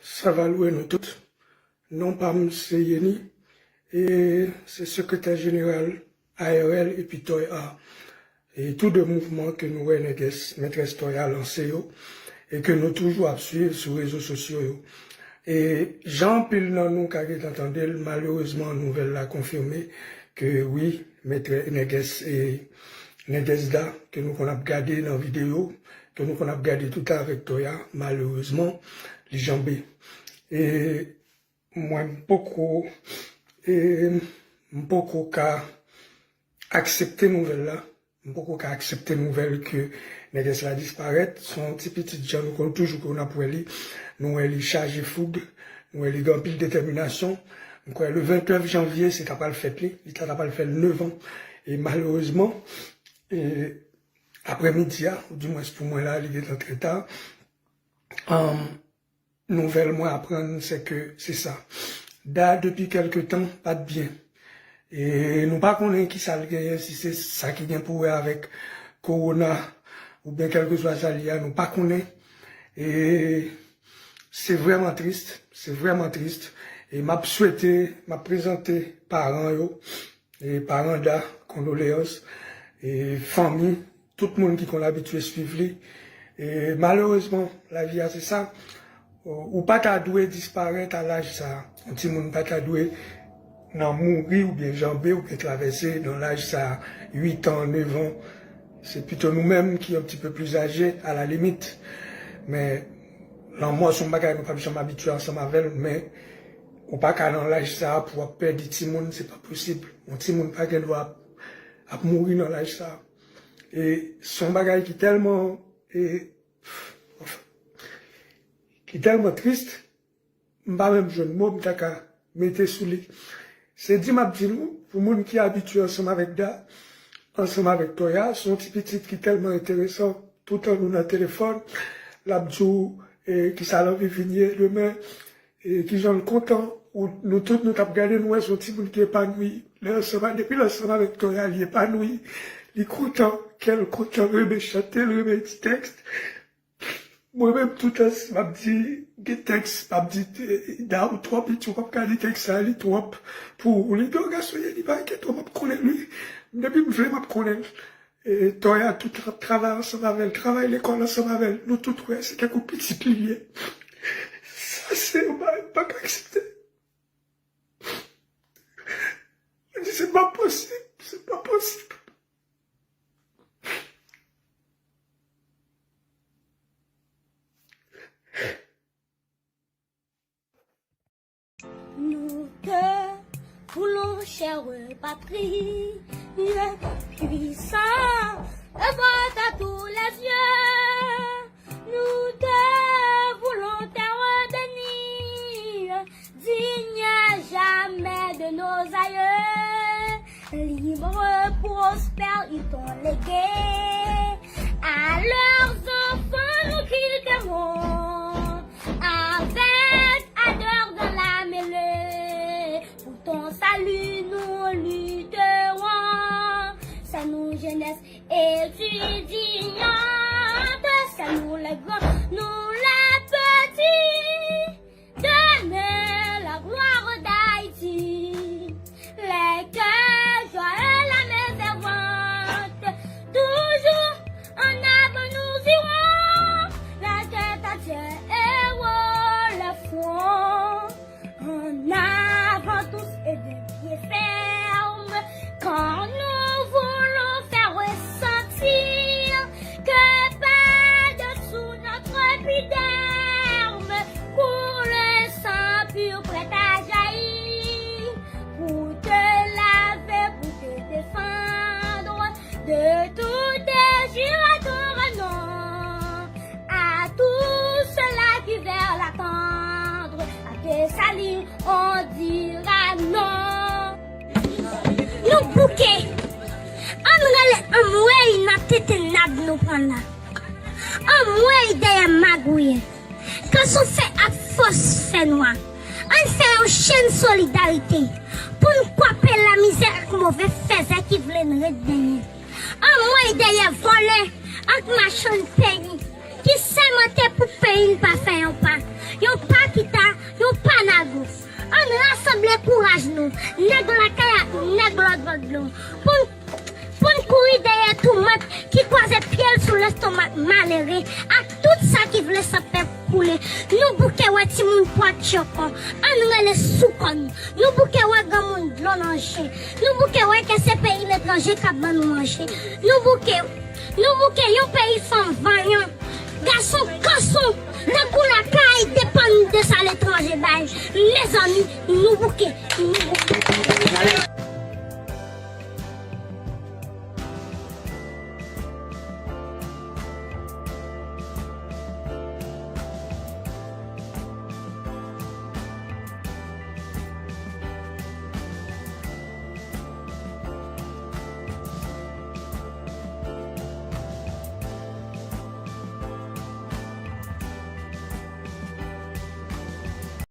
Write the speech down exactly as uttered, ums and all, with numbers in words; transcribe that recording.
Sa va lwe nou tout. Non pa m se Yeni, e se sekretè jeneral A R L epi Toy Art. E tou de mouvman ke nou wè nègès, mètrès Toy Art lanse yo, e ke nou toujou ap swiv sou rezo sosyo yo. E jan anpil nan nou ka gentan tande l, malerezman, nouvèl la konfime ke wi, mètrè, nègès, e nègès Da, ke nou konn ap gade nan videyo, ke nou konn ap gade toutan avèk Toy Art, malerezman, li janbe. E mwen, m poko, e m poko ka aksepte nouvèl la. M poko ka aksepte nouvèl ke nègès la disparèt. Se yon ti pitit jan nou konn toujou konn ap wè li. Nou wè li chaje foug. Nou wè li gen anpil detèminasyon. M kwè le vennèf janvye, se ta pral fèt li. Li ta, ta pral fè l nèf an. E malerezman, e aprèmidi a, ou dimwens pou mwen la, li gentan trè ta. Anm, Nouvèl mwen aprann, se ke se sa. Da, depi kèlke tan, pa t byen. E nou pa konnen ki sa l genyen, si se sa ki gen pou wè avèk kowona, oubyen kèlkeswa sa l ye a, nou pa konnen. E se vrèman tris, se vrèman tris. E m ap swete, m ap prezante paran yo, e paran Da, kondoleyans, e fanmi, tout moun ki konn abitye swiv li. E malerezman, lavi a se sa. Ou pa ta dwe disparèt a laj sa a. Yon timoun pa ta dwe nan mouri oubyen janbe oubyen travèse nan laj sa a, uit an, nèf an. Se pito nou menm ki yon ti pe pli aje, a la limit. Men, lanmò se yon bagay nou p ap janm abitye ansanm avè l, men ou pa ka nan laj sa a pou w ap pèdi timoun, se pa posib. Yon timoun pa gen dwa ap, ap mouri nan laj sa a. E se yon bagay ki tèlman, e, ki tèlman tris, m pa menm jwenn mo m ta ka mete sou li. Se di m ap di nou, pou moun ki abitye ansanm avèk Da, ansanm avèk Toya, se yon ti pitit ki tèlman enteresan. Toutan nou nan telefòn, l ap di w, e, kisa l anvi vin ye demen, e, kijan l kontan. Ou, nou tout, nou t ap gade, nou wè se yon timoun ki epanouyi. Lè ansanm a, depi l ansanm avèk Toya, li epanouyi. Li kontan, kè l kontan, renmen chante, l renmen di tèks. Mwen menm, toutan, si m ap di, gen tèks, m ap di, e, Da, ou twò piti, ou p ap ka li tèks sa, li twòp pou ou. Li di, o, gason, li pa enkyete w, m ap konnen l, wi. Depi m vle, m ap konnen l. E, Toya, tout ap travay ansanm avè l, travay lekòl ansanm avè l. Nou tout wè, se tankou pitit li ye. Sa, se yon bagay m pa ka aksepte. Mwen di, se pa posib, se pa posib. Nous te voulons, chère patrie, puissant, œuvre à tous les yeux. Nous te voulons, terre bénie, digne à jamais de nos aïeux. Libre, prospère, ils t'ont légué à leurs enfants, nous qui t'aimons. Avec ardeur dans la mêlée, pour ton salut nous lutterons. C'est nous, jeunesse étudiante, c'est nous les grands, nous les petits. Demain, la gloire d'Haïti. Les cœurs joyeux, la main fervente, toujours en avant nous irons. La tête à Dieu et haut le front. En avant tous et de pied ferme, quand nous voulons faire ressentir que par-dessous notre épiderme coule le sang pur prêt à jaillir, pour te laver, pour te défendre de tout injure à ton nom. À tous ceux-là qui veulent attendre à tes salires, on dira non. Nou bouke. Ann rele anmwey nan tenten nab nou pran la. Anmwey dèyè magouye. Kanson fè ak fòs fènwa. Ann fè yon chenn solidarite pou n kwape lamizè ak move fèzè ki vle n ret dèyè. Anmwey dèyè vòlè ak machann peyi ki sèmante pou peyi n pa fè yon pa. Yon pa ki ta Aj nou, nèg lakay ak nèg lòt bò dlo. Pou n, pou n kouri dèyè toumant ki kwaze pye l sou lestomak malere ak tout sa ki vle san pèp koule. Nou bouke wè timoun pwa tchoko. Ann rele sou kò n. Nou bouke wè granmoun dlo nan je. Nou bouke wè ke se peyi letranje k ap ban nou manje. Nou bouke, nou bouke yon peyi fanm vanyan. Gason kanson, tankou lakay depann de sa letranje bay. Mezanmi, nou bouke, nou bouke.